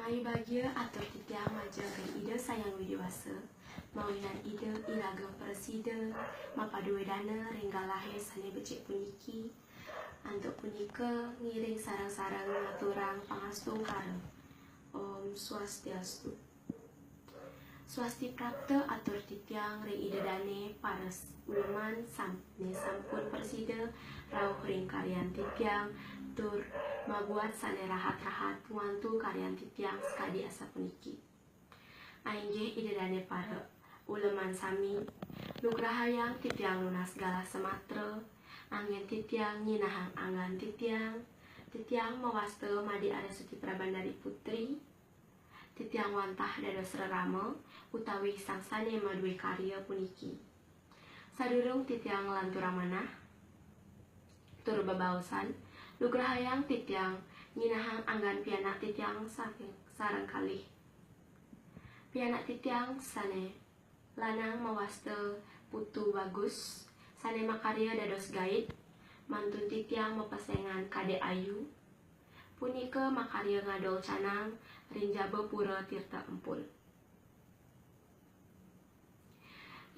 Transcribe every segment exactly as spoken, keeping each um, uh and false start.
Bagia atur titiang majeng ring Ida Sang Hyang Widhi Wasa, mawinan Ida iraga prasida mapadué dana ring galahé sané becik puniki, antuk punika ngiring sareng-sareng ngaturang pangastungkara. Om Swastiastu. Swasti prapta atur titiang ring Ida Dané pares uleman sané sampun prasida rauh ring karyan titiang tur mabuat sané rahat-rahat ngwantu karyan titiang sakadi asapuniki. Ainggih Ida Dané para uleman sami, nugrahayang titiang nunas galah samatra, anggén titiang nyinahang anggan titiang, titiang mawasta Madé Arya Suci Prabandari Putri, titiang wantah dados rerama utawi sang sané madué karya puniki. Sadurung titiang nglanturang manah tur bebaosan, nugrahayang titiang nyinahang anggan pianak titiang saking sareng kalih. Pianak titiang sané lanang mawasta Putu Bagus, sané makarya dados guide, mantun titiang mapesengan Kadék Ayu, punika makarya ngadol canang ring jaba pura Tirta Empul.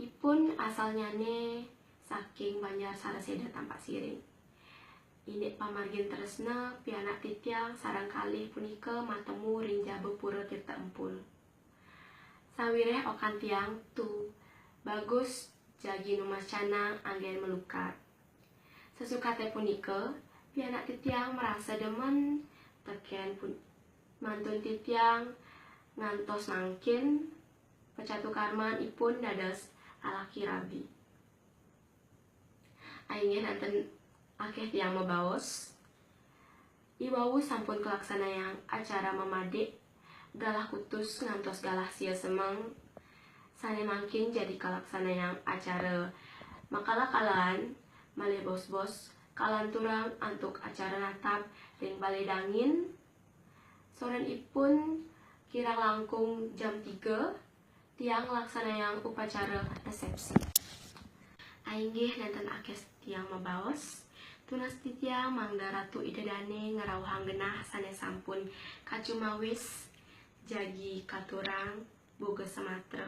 Ipun asalnyané saking Banjar Saraséda Tampaksiring. Indik pamargin tresna, pianak titiang sareng kalih punika matemu ring jaba pura Tirta Empul. Sawiréh okan tiang, Tu Bagus jagi numas canang anggén malukat. Sasukaté punika, pianak titiang marasa demen tekén pun-, mantun titiang ngantos mangkin pacatukarman ipun dados alaki rabi. Ainggih nénten akéh tiang mabaos, iwau sampun kalaksanayang acara mamadik galah kutus ngantos galah sia semeng, sané mangkin jagi kalaksanayang acara makala-kalaan, malih bos-bos kalanturang antuk acara natap ring Balé Dangin. Sorénipun kirang langkung jam tiga, tiang nglaksanayang upacara resepsi. Ainggih nénten akéh tiang mabaos, tunas titiang mangda Ratu Ida Dané ngrauhang genah sané sampun kacumawis jagi katurang boga samatra,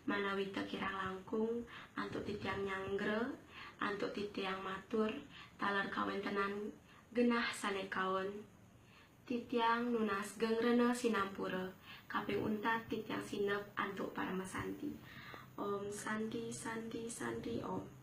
manawita kirang langkung antuk titiang nyanggra, antuk titiang matur taler kawéntenan genah sané kaon. Titiang nunas geng rena sinampura, kaping untat titiang sineb antuk paramasanti. Om Santi, Santi, Santi, Om.